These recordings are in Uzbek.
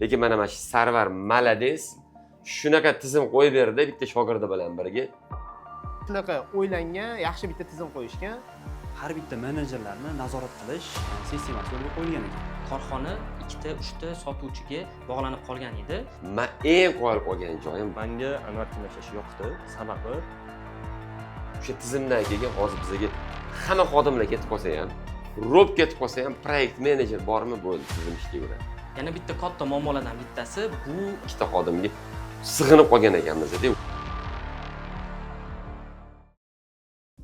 Lekin mana shu Sarvar молодец, shunaqa tizim qo'yib berdi bitta shogirdi bilan birga. Shunaqa o'ylangan, yaxshi bitta tizim qo'yishgan. Har bitta menejerlarni nazorat qilish sistemasi yo'lga qo'yilgan ekan. Korxona ikkita, uchta sotuvchiga bog'lanib qolgan edi. Man eng qoyil qolgan joyim Manga Anvar bilan ishlash yoqdi. Sababi o'sha tizimdan keyin hozir bizga hamma xodimlar ketib qolsa ham, rob ketib qolsa ham, proyekt menejer bormi, bo'ldi, tizim ishlayveradi. Yana bitta katta muammolardan bittasi bu Ikkita xodimga sig'inib qolgan ekanmiz.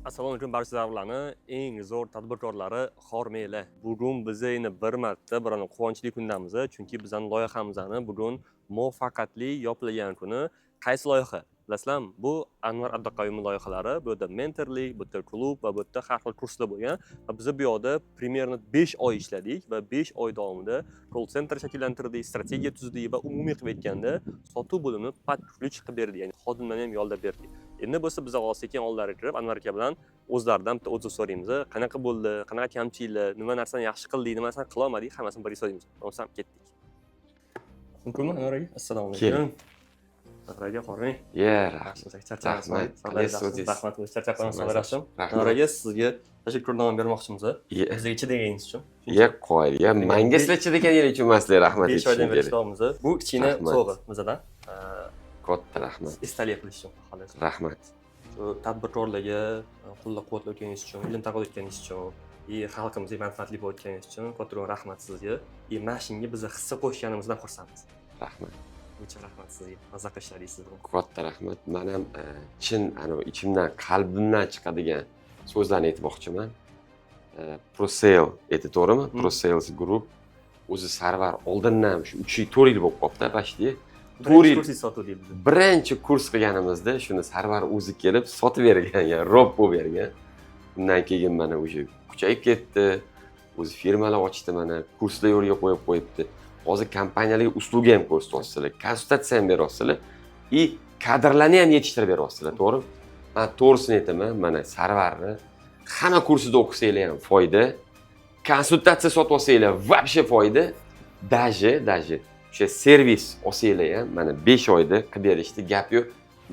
Assalomu alaykum barcha zarlarni eng zo'r tadbirkorlari Xormela. Bugun biz endi bir marta bir quvonchli kundamiz, chunki bizning loyihamizni bugun muvaffaqiyatli yopilgan kuni. Qaysi loyiha? Bilasizlarmi? Bu Anvar Abduqayumov loyihalari. Bu yerda mentorlik, bu yerda klub va bu yerda har xil kurslar bo'lgan. Va biz bu yoqda примерно 5 oy ishladik va 5 oy davomida call center shakllantirdik, strategiya tuzdik va umumiy qilib aytganda sotuv bo'limini под ключ qilib berdik, ya'ni xodimlarni ham yollab berdik. Endi bo'lsa biz hozir sekin oldilariga kirib, Anvar aka bilan o'zlaridan bitta отзыв so'raymiz. Qanaqa bo'ldi, qanaqa kamchiliklar, nima narsani yaxshi qildik, nima narsani qilolmadik, hammasini birga so'raymiz. Bo'lmasam ketdik. Mumkinmi, Anvar aka? Assalomu alaykum. Anvar aka, qoring. Ya, rahmat. Yaxshimisiz? Charchamayapsizmi? Rahmat. Sog'ligingiz Qalay o'zingiz? Rahmat, charchabman, sog'ligingiz yaxshimi? Rahmat. Anvar aka, sizga tashakkurnoma bermoqchimiz. Ya, Bizga chidaganingiz uchun. ya qoyil. Ya manga sizlar chidaganingiz uchun emas, rahmat 5 aytishim oydan beri kerak. ishlayapmiz. Bu kichkina Rahmat. sovg'a bizdan. Katta rahmat. Esdalik qilish uchun xolos. Rahmat. Shu tadbirkorlarga qo'llab-quvvatlayotganingiz uchun, ilm tarqatayotganingiz uchun, и xalqimizga manfaatli bo'layotganingiz uchun kattakon rahmat sizga. И mana shunga biz hissa qo'shganimizdan xursandmiz. Rahmat. Necha rahmat sizga. Maza qilib ishladingiz siz bilan. Katta rahmat. Man ham chin anavi ichimdan, qalbimdan chiqadigan so'zlarni aytmoqchiman. ProSale edi, to'g'rimi? ProSales Group o'zi Sarvar oldindan shu 3 yil, 4 yil bo'lib qolibdi, почти. 4 Birinchi yil. kursingiz sotuvdik biz. Birinchi kurs qilganimizda shuni Sarvar o'zi kelib sotib bergan, ya'ni rob bo'lib bergan. Undan keyin mana уже kuchayib ketdi. O'zi firmalar ochdi mana, kurslar yo'lga qo'yib qo'yibdi. Hozir kompaniyalarga услуга ham ko'rsatyapsizlar, konsultatsiya ham beryapsizlar и kadrlarni ham yetishtirib beryapsizlar, to'g'rimi? Man to'g'risini aytaman, mana Sarvarni hamma kursida o'qisanglar ham foyda, konsultatsiya sotib olsanglar вообще foyda, даже o'sha servis olsanglar ham mana 5 oyda qilib berishdi, gap yo'q.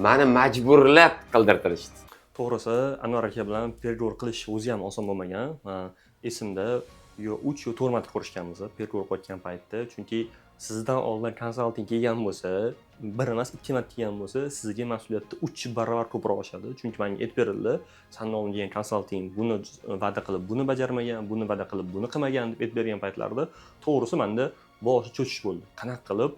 Mani majburlab qildirtirishdi. To'g'risi, Anvar aka bilan переговор qilish o'zi ham oson bo'lmagan. Man esimda, yo 3 yo 4 marta ko'rishganmiz переговор qilayotgan paytda, chunki sizdan oldin konsalting kelgan bo'lsa, bir emas, ikki marta kelgan bo'lsa, sizga mas'uliyatni 3 barobar ko'proq oshadi. Chunki menga aytib berildi, sandan oldin kelgan konsalting buni va'da qilib, buni bajarmagan, buni va'da qilib, buni qilmagan deb aytib bergan paytlarida, to'g'risi, menda boshi cho'chish bo'ldi. Qanaqa qilib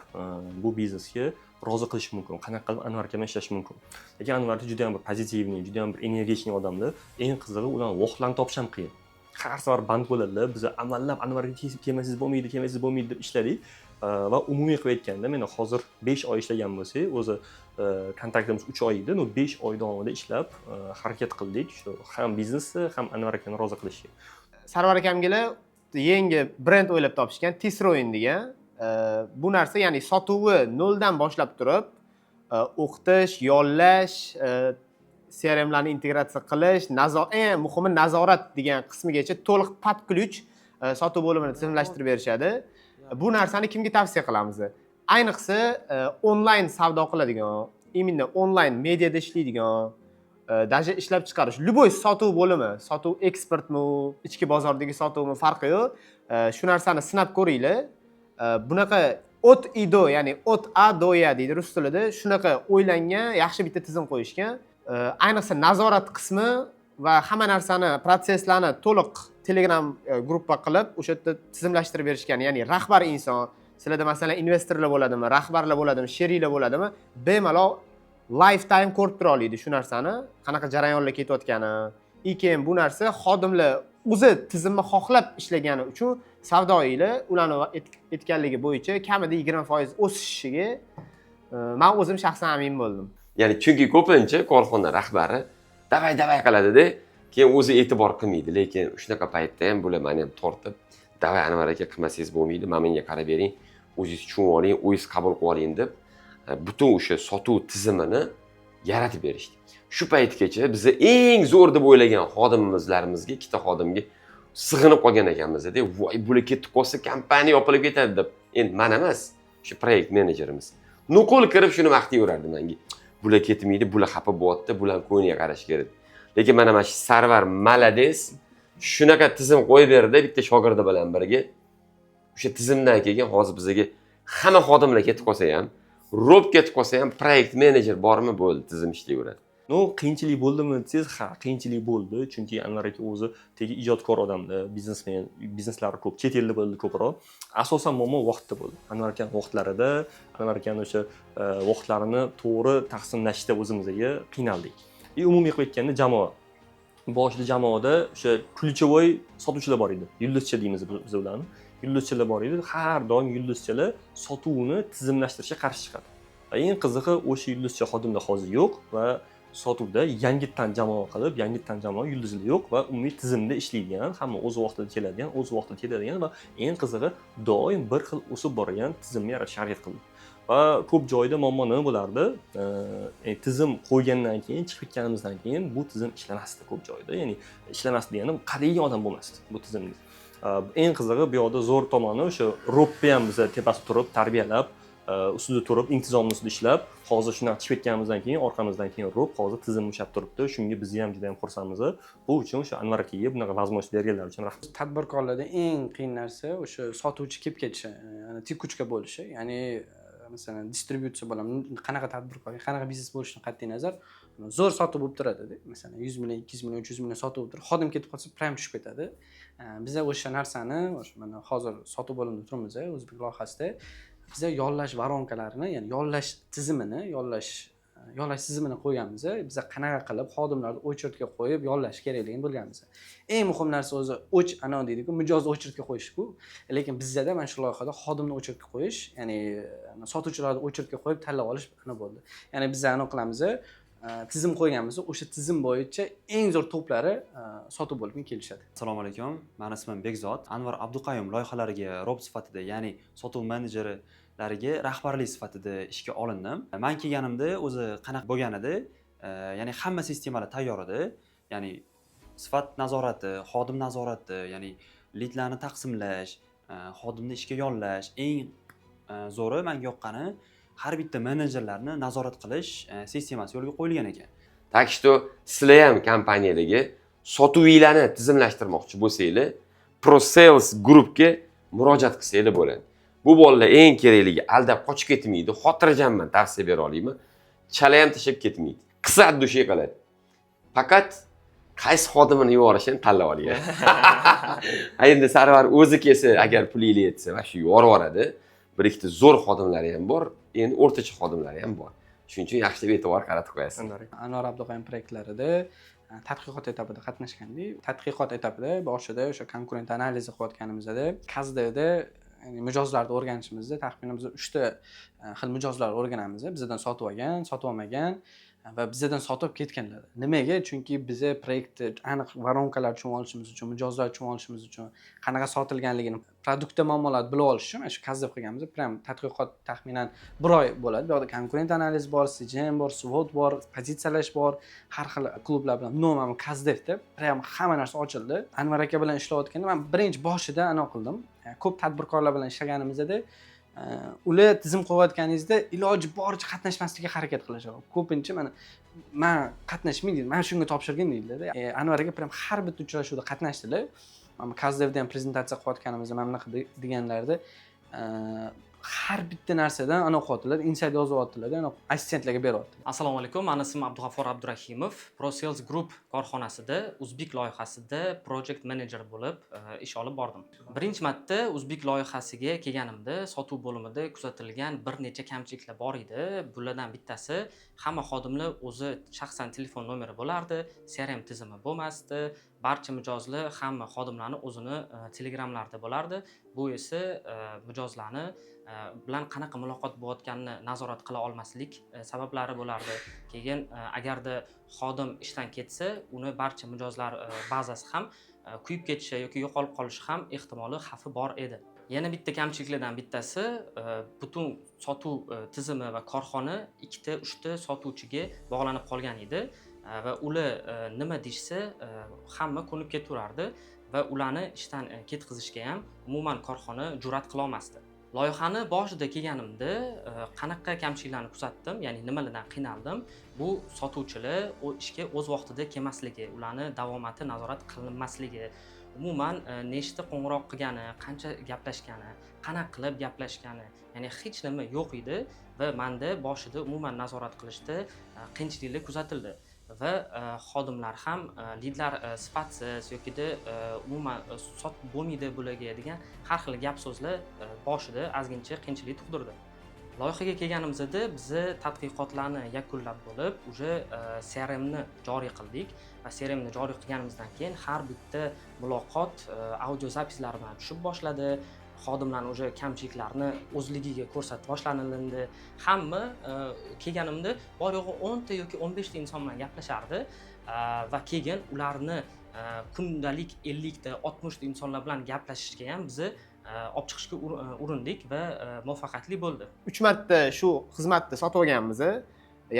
bu biznesga rozi qilish mumkin, qanaqa qilib Anvar aka bilan ishlash mumkin? Lekin Anvar aka juda ham bir позитивный, juda ham bir энергичный odamlar. Eng qizig'i, ularni vaqtlarni topish ham qiyin. Har safar band bo'ladilar. Biz amallab Anvar aka kelmasangiz bo'lmaydi, kelmasangiz bo'lmaydi deb ishladik. Va umumiy qilib aytganda, mana hozir 5 oy ishlagan bo'lsak, o'zi kontraktimiz 3 oy edi, но 5 oy davomida ishlab harakat qildik shu ham biznesni, ham Anvar akani rozi qilishga. Sarvar akamgilar yangi brend o'ylab topishgan, Tisroin degan. Bu narsa, ya'ni sotuvi noldan boshlab turib, o'qitish, yollash, CRMlarni integratsiya qilish, eng muhimi nazorat degan qismigacha to'liq под ключ sotuv bo'limini tizimlashtirib berishadi. Bu narsani kimga tavsiya qilamiz? Ayniqsa onlayn savdo qiladigan, именно onlayn mediada ishlaydigan, даже ishlab chiqarish, любой sotuv bo'limi, sotuv ekspertmi, ichki bozordagi sotuvmi, farqi yo'q. Shu narsani sinab ko'ringlar. Bunaqa от и до, ya'ni от а до я deydi rus tilida, shunaqa o'ylangan, yaxshi bitta tizim qo'yishgan. Ayniqsa nazorat qismi va hamma narsani, protsesslarni to'liq Telegram gruppa qilib, o'sha yerda tizimlashtirib berishgan. Ya'ni rahbar inson, sizlarda masalan investorlar bo'ladimi, rahbarlar bo'ladimi, sheriklar bo'ladimi, bemalol lifetime ko'rib tura oladi shu narsani, qanaqa jarayonlar ketayotgani. И keyin bu narsa xodimlar o'zi tizimni xohlab ishlagani uchun savdoyilar ularni aytganligi bo'yicha kamida 20% o'sishiga man o'zim shaxsan amin bo'ldim. Ya'ni chunki ko'pincha korxona rahbari давай, давай qiladida, keyin o'zi e'tibor qilmaydi. Lekin shunaqa paytda ham bular mani ham tortib, давай, Anvar aka, qilmasangiz bo'lmaydi, mana menga qarab bering, o'zingiz tushunib oling, o'zingiz qabul qilib oling deb butun o'sha sotuv tizimini yaratib berishdi. Shu paytgacha biza eng zo'r deb o'ylagan xodimimizlarimizga, ikkita xodimga sig'inib qolgan ekanmizda. Voy, bular ketib qolsa, kompaniya yopilib ketadi deb. Endi man emas, O'sha proyekt menejerimiz nuqul kirib shuni maqtayverardi menga: "Bular ketmaydi, bular xafa bo'lyapti, bularni ko'ngliga qarash kerak". Lekin mana shu Sarvar молодец, shunaqa tizim qo'yib berdi bitta shogirdi bilan birga. O'sha tizimdan keyin hozir bizga hamma xodimlar ketib qolsa ham, rob ketib qolsa ham, proyekt menejer bormi, bo'ldi, tizim ishlayveradi. Ну, qiyinchilik bo'ldimi desangiz, ha, qiyinchilik bo'ldi, chunki Anvar aka o'zi tegi ijodkor odamda, biznesmen, bizneslari ko'p, chet elda bo'ldi ko'proq. Asosan muammo vaqtda bo'ldi. Anvar akani vaqtlarida, Anvar akani o'sha vaqtlarini to'g'ri taqsimlashda o'zimizga qiynaldik. И umumiy qilib aytganda, jamoa boshida, jamoada o'sha ключевой sotuvchilar bor edi, yulduzcha deymiz biz ularni, yulduzchalar bor edi. Har doim yulduzchalar sotuvni tizimlashtirishga qarshi chiqadi va eng qizig'i, o'sha yulduzcha xodimlar hozir yo'q va sotuvda yangitdan jamoa qilib, yangitdan jamoa, yulduzlar yo'q va umumiy tizimda ishlaydigan, hamma o'z vaqtida keladigan, o'z vaqtida ketadigan va eng qizig'i, doim bir xil o'sib borgan tizimni yaratishga harakat qildik. Va ko'p joyda muammo nima bo'lardi? Tizim qo'ygandan keyin, chiqib ketganimizdan keyin bu tizim ishlamasdi ko'p joyda. Ya'ni ishlamasdi deganim, qaraydigan odam bo'lmasdi bu tizimga. Eng qizig'i, bu yoqda zo'r tomoni, o'sha robni ham biza tepasida turib tarbiyalab, ustida turib, intizomni ustida ishlab, hozir shunaqa chiqib ketganimizdan keyin, orqamizdan keyin rob hozir tizimni ushlab turibdi. Shunga biz ham juda yam xursandmiz. Bu uchun o'sha Anvar akaga, bunaqa возможность berganlari uchun rahmat. Tadbirkorlarda eng qiyin narsa o'sha sotuvchi kelib ketishi, ya'ni текучка bo'lishi. Ya'ni masalan, distributsiya bo'ladi, qanaqa tadbirkor, qanaqa biznes bo'lishidan qat'iy nazar, zo'r sotuv bo'lib turadida. Masalan, 100 million, 200 million, 300 million sotuv bo'lib turadi, xodim ketib qolsa, прям tushib ketadi. Biza o'sha narsani o'sha mana hozir sotuv bo'limida turibmiz, o'zbek loyihasida biza yollash воронка larini, ya'ni yollash tizimini, yollash tizimini qo'yganmiz. Biza qanaqa qilib xodimlarni очередь ga qo'yib yollash kerakligini bilganmiz. Eng muhim narsa o'zi anavi deydiku, mijozni очередь ga qo'yishku. Lekin bizada mana shu loyihada xodimni очередь ga qo'yish, ya'ni sotuvchilarni очередь ga qo'yib tanlab olish ana bo'ldi. Ya'ni biz anavi qilamiz, tizim qo'yganmiz, o'sha tizim bo'yicha eng zo'r toplari sotuv bo'limiga kelishadi. Assalomu alaykum, mani ismim Bekzod. Anvar Abduqayum loyihalariga rob sifatida, ya'ni sotuv menejerlariga rahbarlik sifatida ishga olindim. Man kelganimda o'zi qanaqa bo'lgan edi? Ya'ni hamma sistemalar tayyor edi, ya'ni sifat nazorati, xodim nazorati, ya'ni lidlarni taqsimlash, xodimni ishga yollash. Eng zo'ri, manga yoqqani, har bitta menejerlarni nazorat qilish sistemasi yo'lga qo'yilgan ekan. Так что sizlar ham kompaniyadagi sotuvinglarni tizimlashtirmoqchi bo'lsanglar, ProSales Groupga murojaat qilsanglar bo'ladi. Bu bolalar, eng kerakligi, aldab qochib ketmaydi, xotirjamman, tavsiya bera olaman. Chala ham tashlab ketmaydi. Qilsa, от души qiladi. Faqat qaysi xodimini yuborishini tanlab olgan. Endi Sarvar o'zi kelsa, agar pulinglar yetsa, va shu yuborib yuboradi. Bir ikkita zo'r xodimlari ham bor, endi o'rtacha xodimlari ham bor. Shuning uchun yaxshilab e'tibor qaratib qo'yasiz. Anvar aka. Anvar Abduqayum proyektlarida tadqiqot etapida qatnashgandik. Tadqiqot etapida boshida o'sha konkurent analizi qilayotganimizda, CustDevda, ya'ni mijozlarni o'rganishimizda taxminan biz uchta xil mijozlar o'rganamiz: bizadan sotib olgan, sotib olmagan va bizadan sotib ketganlar. Nimaga? Chunki biza proyektni aniq воронка lar tushunib olishimiz uchun, mijozlar tushunib olishimiz uchun, qanaqa sotilganligini, produktda muammolarni bilib olish uchun mana shu CustDev qilganmiz. Прям tadqiqot taxminan bir oy bo'ladi. Bu yoqda konkurent analiz bor, CJM bor, SWOT bor, pozitsiyalash bor, har xil klublar bilan. Но mana CustDevda прям hamma narsa ochildi. Anvar aka bilan ishlayotganda man birinchi boshida anaqa qildim. Ko'p tadbirkorlar bilan ishlaganimizda ular tizim qo'yayotganingizda iloji boricha qatnashmaslikka harakat qilishadi ko'pincha. Mana, man qatnashmaydi deydi, mana shunga topshirgin deydilarda. Anvar aka прям har bitta uchrashuvda qatnashdilar. Mana CustDevda ham prezentatsiya qilayotganimizda mana bunaqa deganlarida har bitta narsadan anaqa qilyaptilar, инсайт yozyaptilar, anaqa assistentlarga beryaptilar. Assalomu alaykum, mani ismim Abdug'affor Abdurahimov. ProSales Group korxonasida Uzbek loyihasida project manager bo'lib ish olib bordim. Birinchi marta Uzbek loyihasiga kelganimda sotuv bo'limida kuzatilgan bir necha kamchiliklar bor edi. Bulardan bittasi, hamma xodimlar o'zi shaxsan telefon nomeri bo'lardi, CRM tizimi bo'lmasdi, barcha mijozlar, hamma xodimlarni o'zini telegramlarida bo'lardi. Bu esa mijozlarni bilan qanaqa muloqot bo'layotganini nazorat qila olmaslik sabablari bo'lardi. Keyin agarda xodim ishdan ketsa, uni barcha mijozlar bazasi ham kuyib ketishi yoki yo'qolib qolishi ham ehtimoli, xavfi bor edi. Yana bitta kamchiliklardan bittasi, butun sotuv tizimi va korxona ikkita, uchta sotuvchiga bog'lanib qolgan edi va ular nima deyishsa, hamma ko'nib ketaverardi va ularni ishdan ketkazishga ham umuman korxona jur'at qilolmasdi. Loyihani boshida kelganimda qanaqa kamchiliklarni kuzatdim, ya'ni nimalardan qiynaldim? Bu sotuvchilar u ishga o'z vaqtida kelmasligi, ularni davomati nazorat qilinmasligi, umuman nechta qo'ng'iroq qilgani, qancha gaplashgani, qanaqa qilib gaplashgani, ya'ni hech nima yo'q edi va manda boshida umuman nazorat qilishda qiyinchiliklar kuzatildi va xodimlar ham lidlar sifatsiz yokida umuman sotib bo'lmaydi bularga degan har xil gap so'zlar boshida ozgincha qiyinchilik tug'dirdi. Loyihaga kelganimizda biza tadqiqotlarni yakunlab bo'lib, уже CRMni joriy qildik va CRMni joriy qilganimizdan keyin har bitta muloqot аудиозапись lar bilan tushib boshladi. Xodimlarni уже kamchiliklarni o'zligiga ko'rsatib boshlanilindi. Hamma kelganimda bor yo'g'i 10 ta yoki 15 ta inson bilan gaplashardi va keyin ularni kundalik 50 ta, 60 ta insonlar bilan gaplashishga ham biza olib chiqishga urindik va muvaffaqiyatli bo'ldi. Uch marta shu xizmatni sotib olganmiz,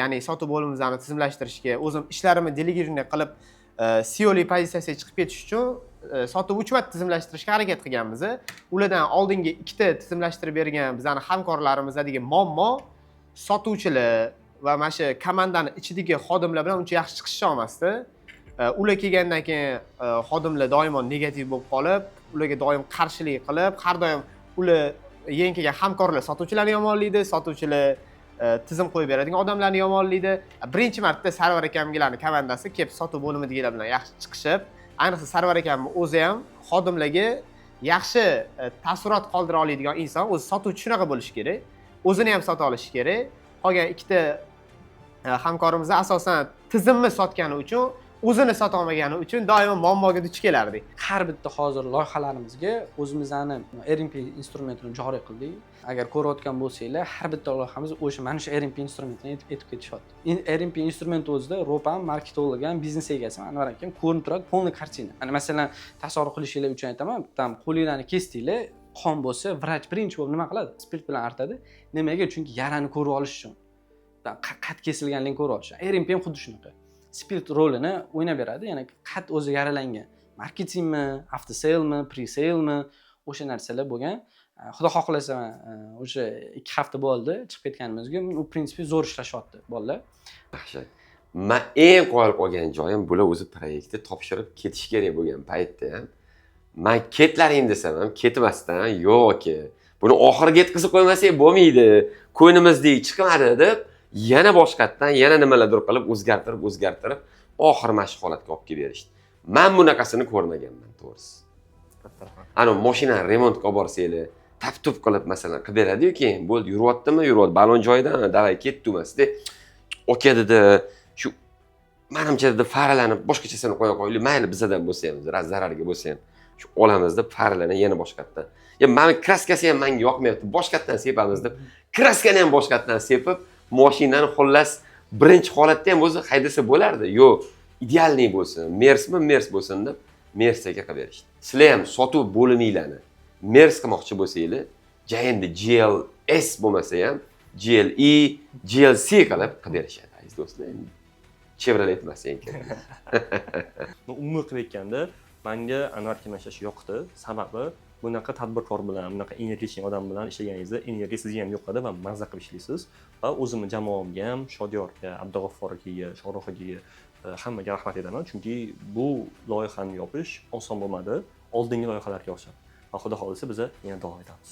ya'ni sotuv bo'limimizni tizimlashtirishga, o'zim ishlarimni делегирование qilib, CEOlik pozitsiyasiga chiqib ketish uchun sotuv uch marta tizimlashtirishga harakat qilganmiz. Ulardan oldingi ikkita tizimlashtirib bergan bizani hamkorlarimizdagi muammo sotuvchilar va mana shu komandani ichidagi xodimlar bilan uncha yaxshi chiqisha olmasdi. Ular kelgandan keyin xodimlar doimo negativ bo'lib qolib, ularga doim qarshilik qilib, har doim ular, yangi kelgan hamkorlar sotuvchilarni yomonlaydi, sotuvchilar tizim qo'yib beradigan odamlarni yomonlaydi. Birinchi marta Sarvar akamgilarni komandasi kelib, sotuv bo'limidagilar bilan yaxshi chiqishib, ayniqsa Sarvar akamni o'zi ham xodimlarga yaxshi taassurot qoldira oladigan inson. O'zi sotuvchi shunaqa bo'lishi kerak, o'zini ham sota olishi kerak. Qolgan ikkita hamkorimiz asosan tizimni sotgani uchun, o'zini sota olmagani uchun doimo muammoga duch kelardik. Har bitta hozir loyihalarimizga o'zimizni RMP instrumentini joriy qildik. Agar ko'rayotgan bo'lsanglar, har bitta loyihamiz o'sha mana shu RMP instrumentini aytib ketishyapti. RMP instrumenti o'zida РОП ham, marketolog ham, biznes egasi ham, Anvar aka ham ko'rinib turadi, полный картина. Mana masalan, tasavvur qilishinglar uchun aytaman, там qo'linglarni kesdinglar, qon bo'lsa, vrach birinchi bo'lib nima qiladi? Spirt bilan artadi. Nimaga? Chunki yarani ko'rib olish uchun. Qat kesilganligini ko'rib olish uchun. RMP ham xuddi shunaqa. Spirt rolini o'ynab beradi, ya'ni qat o'zi yaralangan. Marketingmi, after sale'mi, pre sale'mi, o'sha narsalar bo'lgan. Xudo xohlasa, o'sha 2 hafta bo'ldi chiqib ketganimizga, u в принципе zo'r ishlashyapti bolalar. Dahshat. Man eng qoyil qolgan joyim, bular o'zi proyektni topshirib ketish kerak bo'lgan paytda ham, man ketlaring desam ham ketmasdan, yo'q aka, buni oxiriga yetkazib qo'ymasak bo'lmaydi, ko'nglimizdek chiqmadi deb, yana boshqatdan yana nimalardir qilib, o'zgartirib o'zgartirib, oxiri mana shu holatga olib kelib berishdi. Man bunaqasini ko'rmaganman, to'g'risi. Anavi mashinani remontga olib borsanglar, tap tup qilib, masalan, qilib beradiyu, keyin bo'ldi, yuryaptimi, yuryapti, balon joyidan, давай, ketdi emasda. Aka, dedi, shu manimcha, dedi, faralarni boshqachasini qo'ya qo'yaylik, mayli, bizadan bo'lsa ham, zararga bo'lsa ham shu olamiz deb, faralarni yana boshqatdan, ya mana краска si ham manga yoqmayapti, boshqatdan sepamiz deb, краска ni ham boshqatdan sepib, mashinani xullas birinchi holatda ham o'zi haydasa bo'lardi, yo'q, идеальный bo'lsin, mersmi, mers bo'lsin deb, mersga qilib berishdi. Sizlar ham sotuv bo'liminglarni mers qilmoqchi bo'lsanglar, ja endi GLS bo'lmasa ham GLE, GLC qilib qilib berishadi, aziz do'stlar. Endi Chevrolet emas eng kerak. Ну, umumiy qilib aytganda, manga Anvar aka bilan ishlash yoqdi. Sababi bunaqa tadbirkor bilan, bunaqa энергичный odam bilan ishlaganingizda energiya sizga ham yoqadi va mazza qilib ishlaysiz. Va o'zimni jamoamga ham, Shodiyorga, Abdug'affor akaga, Shohruh akaga, hammaga rahmat aytaman, chunki bu loyihani yopish oson bo'lmadi oldingi loyihalarga o'xshab. Va xudo xohlasa, biza yana davom etamiz.